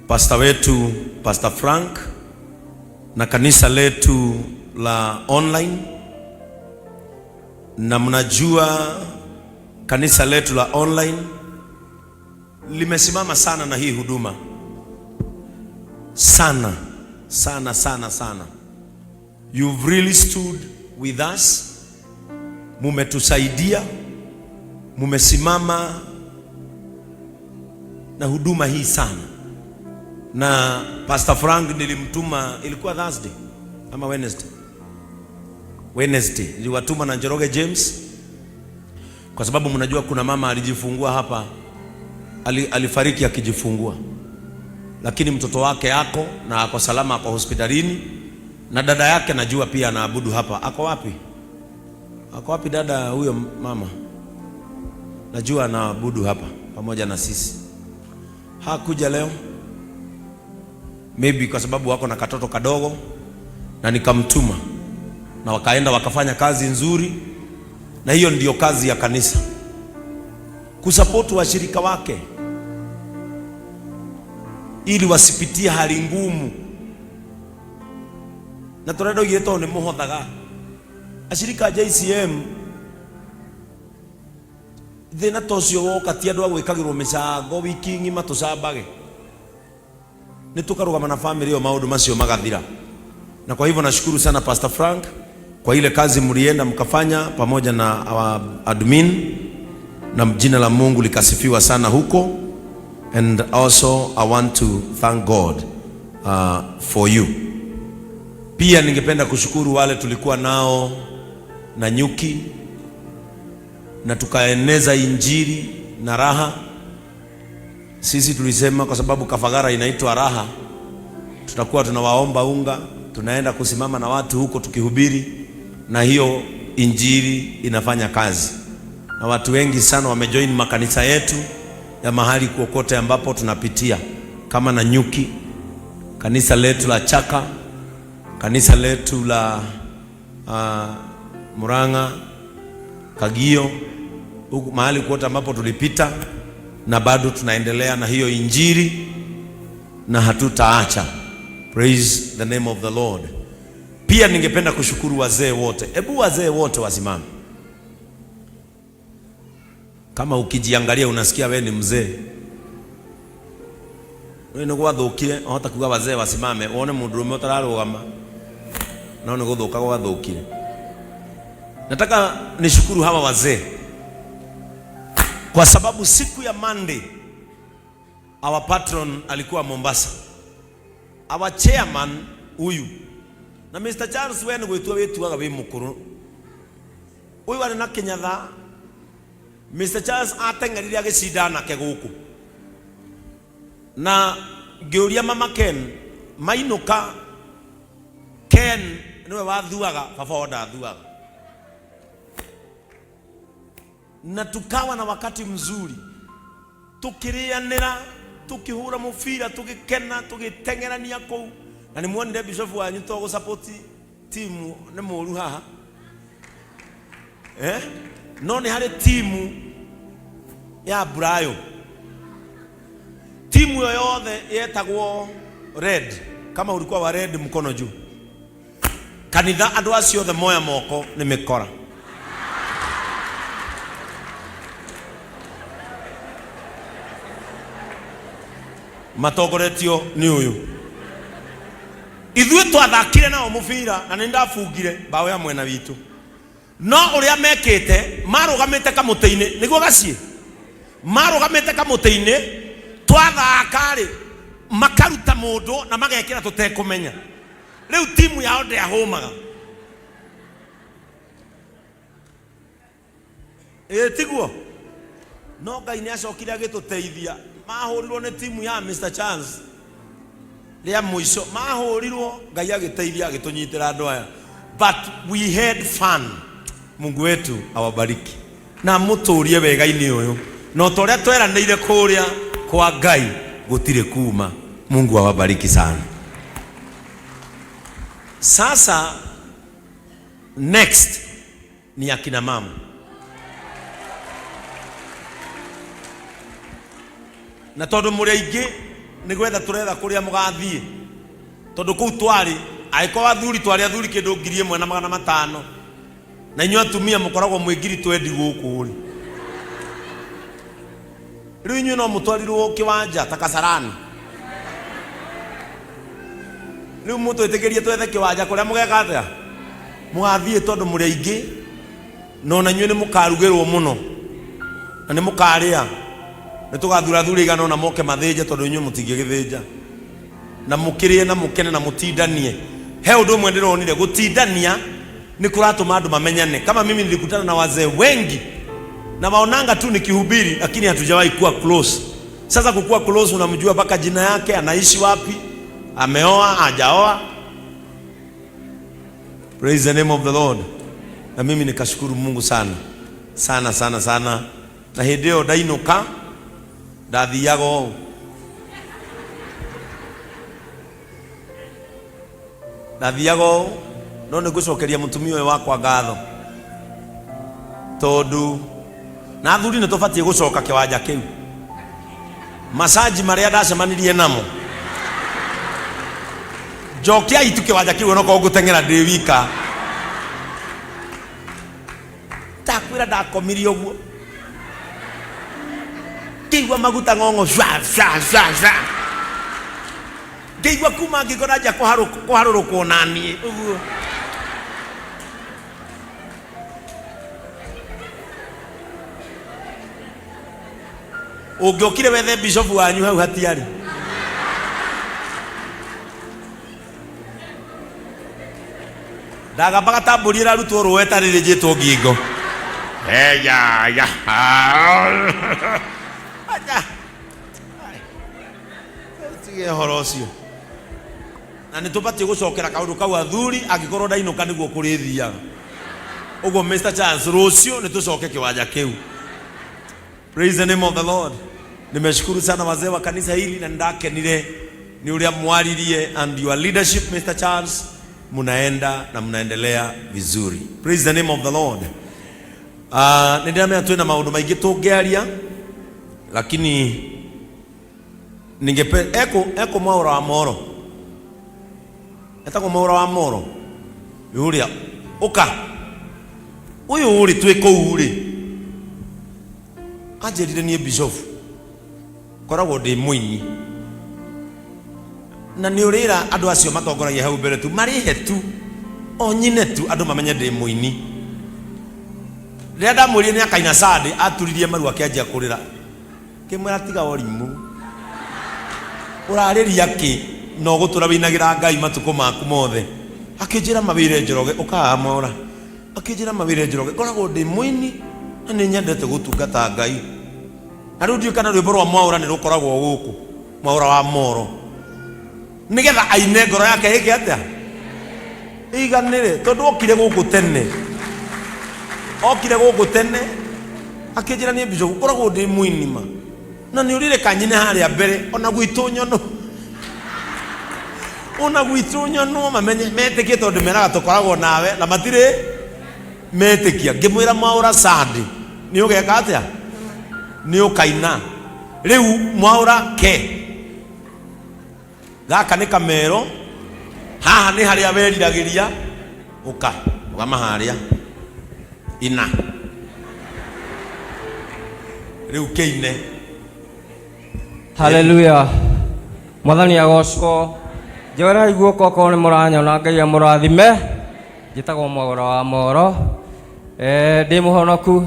Pasta wetu Pastor Frank na kanisa letu la online, na mnajua kanisa letu la online limesimama sana na hii huduma sana sana sana sana. You've really stood with us, mumetusaidia, mumesimama na huduma hii sana. Na Pastor Frank nilimtuma, ilikuwa Thursday ama Wednesday? Wednesday niliwatuma na Njoroge James, kwa sababu mnajua kuna mama alijifungua hapa, alifariki akijifungua, lakini mtoto wake ako na ako salama, ako hospitalini, na dada yake najua pia anaabudu hapa. Ako wapi? Ako wapi dada huyo mama? Najua anaabudu hapa pamoja na sisi. Hakuja leo maybe kwa sababu wako na katoto kadogo, na nikamtuma na wakaenda wakafanya kazi nzuri, na hiyo ndiyo kazi ya kanisa, kusapoti washirika wake ili wasipitie hali ngumu. Na tũrenda oigire tondũ nĩ mũhothaga ashirika a JCM thĩna ta ũcio woka ti andũ a gwĩkagĩrwo mĩcango wiki ng'ima tũcambage, nĩ tũkarũgama na family ĩyo maũndũ macio magathira. Na kwa hivyo nashukuru sana Pastor Frank kwa ile kazi mlienda mkafanya pamoja na our admin, na jina la Mungu likasifiwa sana huko. And also I want to thank God for you. Pia ningependa kushukuru wale tulikuwa nao na nyuki na tukaeneza injili na raha. Sisi tulisema kwa sababu Kafagara inaitwa raha, tutakuwa tunawaomba unga, tunaenda kusimama na watu huko tukihubiri, na hiyo injili inafanya kazi, na watu wengi sana wamejoin makanisa yetu ya mahali kokote ambapo tunapitia, kama Nanyuki, kanisa letu la Chaka, kanisa letu la Murang'a, Kagio, huku mahali kote ambapo tulipita, na bado tunaendelea na hiyo injili na hatutaacha. Praise the name of the Lord. Pia ningependa kushukuru wazee wote. Hebu wazee wote wasimame. Kama ukijiangalia unasikia we ni mzee, we nĩ gwathũkire, wahota kuga wazee wasimame, wone mũndũrũme ũtararũgama, no nĩ gũthũka gwathũkire. Nataka nishukuru hawa wazee kwa sababu siku ya Monday our patron alikuwa Mombasa, our chairman huyu na Mr. Charles, we nĩ gwĩtua wĩtuaga wĩ mũkũrũ, ũyũ arĩ na Kĩnyatha. Mr. Charles ateng'erire agĩcinda nake gũkũ, na ngĩũria mama Ken mainũka, Ken nĩwe wathuaga, baba wao ndathuaga, na tukawa na wakati mzuri tukĩrĩanĩra, tukĩhũra mũbira, tũgĩkena, tũgĩteng'erania kũu. Na nĩ muonire bishop wanyu to gũsupport timu nĩ mũru haha, eh? No nĩ harĩ timu ya Brayo, timu ĩyo yothe yetagwo red. Kama ulikuwa wa red, mkono juu. Kanitha andũ acio othe moya moko nĩ mĩkora. Matongoretio nĩ ũyũ. Ithuĩ twathakire nao mũbira na nĩ ndabungire mbaũ ya mwena witũ, no ũrĩa mekĩte marũgamĩte kamũtĩ-inĩ nĩguo gaciĩ marũgamĩte kamũtĩ-inĩ, twathaka-rĩ makaruta mũndũ na magekĩra tũtekũmenya. Rĩu timu yao ndĩahũmaga, ĩ tiguo? No Ngai nĩ acokire agĩtũteithia. Mahũrirwo nĩ timu ya Mr. Charles rĩa mũico mahũrirwo, Ngai agĩteithia agĩtũnyitĩra andũ aya, but we had fun. Mungu wetu awabariki na mũtũrie wega-inĩ ũyũ, na ta ũrĩa tweranĩire kũrĩa kwa Ngai gũtirĩ kuma. Mungu awabariki sana. Sasa next ni akina mama. Na tondũ mũrĩ aingĩ Nĩ gwetha tũretha kũrĩa mũgathiĩ, tondũ kũu twarĩ, angĩkorwo athuri twarĩ athuri kĩndũ 1500, na inyuĩ atumia mũkoragwo mwĩ 20,000 gũkũ rĩ, rĩu inyuĩ no mũtwarirwo kĩwanja ta Kasarani. Rĩu mũtwĩtĩkĩrie twethe kĩwanja kũrĩa mũgeka atĩa, mũgathiĩ, tondũ mũrĩ aingĩ, na ona inyuĩ nĩ mũkarugĩrwo mũno na nĩ mũkarĩa. Nĩ tũgathura athuri aigana ona moke mathĩnje, tondũ inyuĩ mũtingĩgĩthĩnja, na mũkĩrĩe na mũkene na mũtindanie. He ũndũ ũmwe ndĩronire, gũtindania nĩ kũratũma andũ mamenyane. Kama mimi nilikutana na wazee wengi na waonanga tu nikihubiri, lakini hatujawahi kuwa close. Sasa kukuwa close, unamjua mpaka jina yake, anaishi wapi, ameoa, hajaoa. Praise the name of the Lord. Na mimi nikashukuru Mungu sana sana sana sana. Na hĩndĩ ĩyo ndainũka, ndathiaga ũũ, ndathiaga ũũ, no nĩ ngũcokeria mũtumia ũyũ wakwa ngatho, tondũ na athuri nĩ tũbatiĩ gũcoka kĩwanja kĩu. Macanji marĩa ndacemanirie namo, njokiai tu kĩwanja kĩu, onokorwo ngũteng'era ndĩ wika. Ndakwĩra, ndakomire ũguo, ngĩigua maguta ng'ong'o cwa cwa cwa cwa, ngĩigua kuma ngingo nanjia kũharũrũkwo naniĩ ũguo. Ũngĩokire wethe bishofu wanyu hau, hatiarĩ. Ndagambaga ta mbũri ĩrarutwo rũĩ ĩtarĩ rĩnjĩtwo ngingo. Eya, ya. Aja. Tige ũhoro ũcio. Na nĩ tũbatiĩ gũcokera kaũndũ kau, athuri, angĩkorwo ndainũka nĩguo kũrĩthiaga ũguo. Mr Chance, rũciũ nĩ tũcoke kĩwanja kĩu. Praise the name of the Lord. Nimeshukuru sana wazee wa kanisa hili na ndakenire ni uria mwaririe and your leadership, Mr Charles, munaenda na mnaendelea vizuri. Praise the name of the Lord. Nĩ ndĩramenya twĩna maũndũ maingĩ tũngĩaria, lakini ningepe eko eko Mwaũra wa Moro, etagwo Mwaũra wa Moro ũrĩa ũka ũyũ ũrĩ twĩ kũu rĩ, anjĩrire niĩ bishop koragwo ndĩ mũini, na nĩ ũrĩra andũ acio matongoragia hau mbere tu marĩhe tu o nyine tu andũ mamenye ndĩ mũini. Rĩrĩa ndamwĩrire nĩ akaina Sunday, aturirie maru akĩanjia kũrĩra. Ngĩmwĩra, "Tiga ũrimũ, ũrarĩria kĩ na ũgũtũra wĩinagĩra Ngai matukũ maku mothe?" Akĩnjĩra mawĩre Njoroge ũkaga mora, akĩnjĩra mawĩre Njoroge ngoragwo ndĩ mũini na nĩ nyendete gũtungata Ngai. Na rĩu ndiũĩ kana rwĩmbo rwa Mwaũra nĩ rũkoragwo gũkũ, Mwaũra wa Moro, nĩgetha aine ngoro yake ĩke atĩa, ĩiganĩre, tondũ okire gũkũ tene, okire gũkũ tene akĩnjĩra, "Niĩ bishop ngoragwo ndĩ mũini ma, na nĩ ũrĩre kanyine harĩa mbere, ona gwitũ nyono, ona gwitũ nyonwo mamenye metĩkie, tondũ meraga tũkoragwo nawe na matirĩ metĩkia." Ngĩmwĩra, "Mwaũra, Sunday nĩ ũgeka atĩa? Nĩ ũkaina." Rĩu Mwaũra ke gaka nĩ kamero haha, nĩ harĩa weriragĩria. Ũka ũgama harĩa ina rĩu kĩine. Haleluya, Mwathani agocwo. Njoerai guoko okorwo nĩ mũranyona. Ngai amũrathime. Njĩtagwo Mwaũra wa Moro. Ndĩ mũhonoku,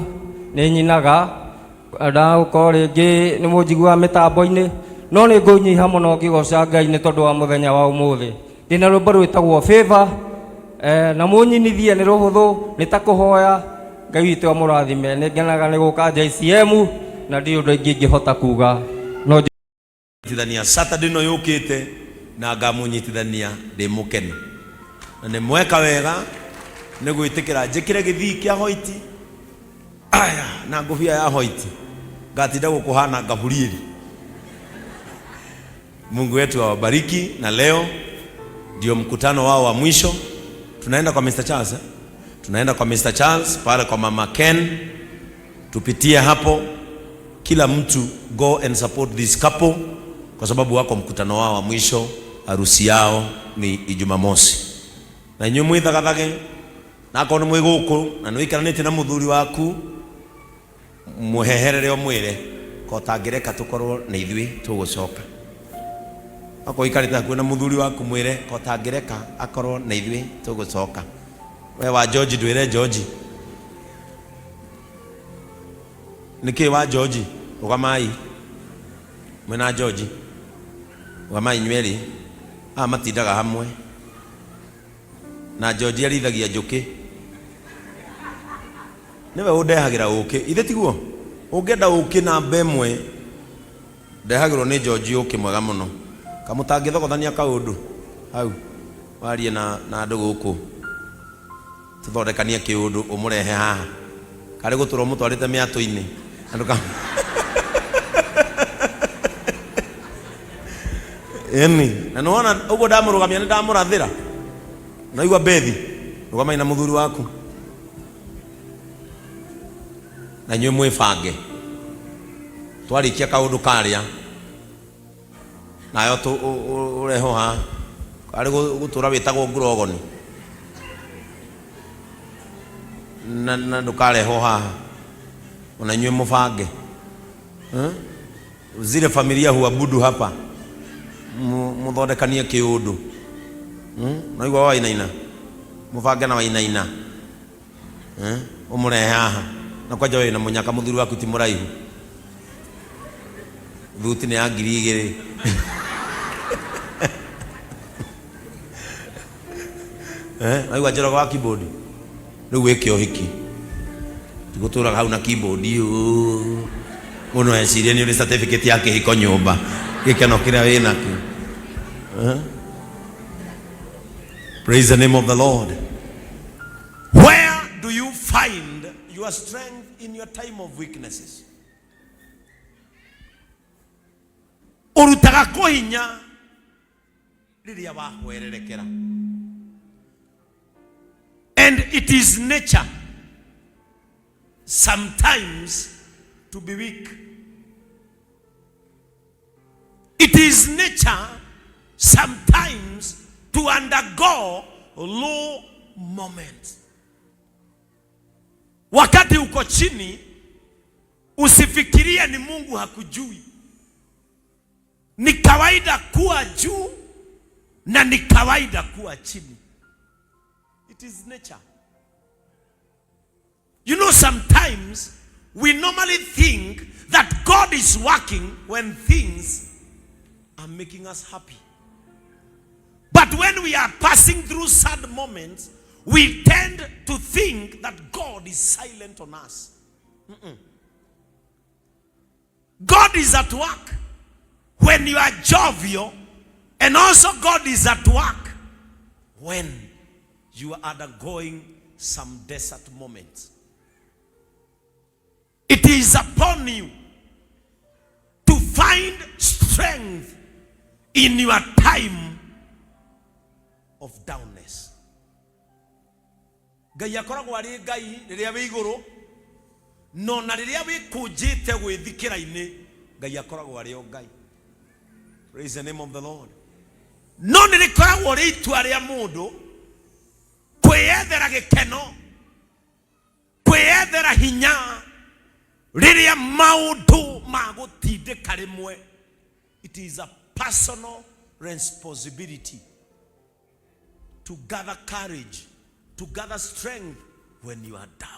nĩ nyinaga, ndagũkorwo rĩngĩ nĩ mũnjiguaga mĩtambo-inĩ, no nĩ ngũnyiha mũno ngĩgoca Ngai nĩ tondũ wa mũthenya wa ũmũthĩ. Ndĩna rwĩmbo rwĩtagwo Favor, na mũnyinithie, nĩ rũhũthũ, nĩ ta kũhoya. Ngai witũ amũrathime. Nĩ ngenaga nĩ gũka JCM na ndirĩ ũndũ ingĩ ingĩhota kuga no Nyitithania Saturday no yũkĩte na ngamũnyitithania ndĩ mũkenu, na nĩ mweka wega nĩ gwĩtĩkĩra njĩkĩre gĩthii kĩa hoiti aya na ngũbia ya hoiti, ngatinda gũkũhana Gaburieli. Mungu wetu awabariki. Na leo ndio mkutano wao wa mwisho. Tunaenda kwa Mr. Charles, eh? Tunaenda kwa Mr. Charles pale kwa Mama Ken, tupitie hapo. Kila mtu go and support this couple, kwa kwa sababu wako mkutano wao wa mwisho, harusi yao ni Ijumamosi. Na inyuĩ mwĩthagathage na akorwo nĩ mwĩ gũkũ na nĩ wĩikaranĩtie na mũthuri waku mũheherere ũmwĩre ko ũtangĩreka tũkorwo nĩ ithuĩ tũgũcoka. Akorwo ũikarĩte hakuhĩ na mũthuri waku mwĩre ko ũtangĩreka akorwo nĩ ithuĩ tũgũcoka. We wa George ndwĩre George nĩkĩ wa George rũgamai mwĩna George rũgamai inyuĩ erĩ aya matindaga hamwe na George arithagia njũkĩ nĩwe ũndehagĩra ũkĩ ithe tiguo ũngĩenda ũkĩ namba ĩmwe ndehagĩrwo nĩ George ũkĩ mwega mũno kamũtangĩthogothania kaũndũ hau warie na na andũ gũkũ tũthondekanie kĩũndũ ũmũrehe haha karĩ gũtũra ũmũtwarĩte mĩatũ-inĩ andũ ka ĩni na nĩwona ũguo ndamũrũgamia nĩ ndamũrathĩra naigua bethi rũgamai na mũthuri waku na inyuĩ mwĩbange twarĩkia kaũndũ karĩa nayo ũrehwo haha karĩ gũtũra wĩtagwo ngurogoni na na ndũkarehwo haha ona inyuĩ mũbange. Eh? Zile familia huabudu hapa muthondekanie kiundu. Naigua wainaina mũbange na wainaina. Eh? Ũmũrehe haha na kwanja wĩna mũnyaka mũthuri waku ti mũraihu thuti nĩ ya 2000. Eh, naigua Njoroge wa keyboard rĩu wĩke ũhiki tigũtũraga hau na keyboard ũũ mũndũ ecirie nĩ ũrĩ certificate ya kĩhiko nyũmba gĩkeno kĩrĩa wĩ nakĩo. Eh? Praise the name of the Lord. Where do you find your strength in your time of weaknesses? Ũrutaga kũ hinya rĩrĩa wahwererekera? And it is nature sometimes to be weak. It is nature sometimes to undergo low moments. Wakati uko chini, usifikirie ni Mungu hakujui. Ni kawaida kuwa juu na ni kawaida kuwa chini. It is nature. You know, sometimes we normally think that God is working when things are making us happy. But when we are passing through sad moments, we tend to think that God is silent on us. God is at work when you are jovial, and also God is at work when you are undergoing some desert moments. It is upon you to find strength in your time of downness. Ngai akoragwo arĩ Ngai rĩrĩa wĩ igũrũ no na rĩrĩa wĩkũnjĩte gwĩthikĩra-inĩ Ngai akoragwo arĩ o Ngai. Praise the name of the Lord. No nĩ rĩkoragwo rĩ itua rĩa mũndũ kwĩyethera gĩkeno kwĩyethera hinya rĩrĩa maũndũ magũtindĩka rĩmwe. It is a personal responsibility to gather courage, to gather strength when you are down.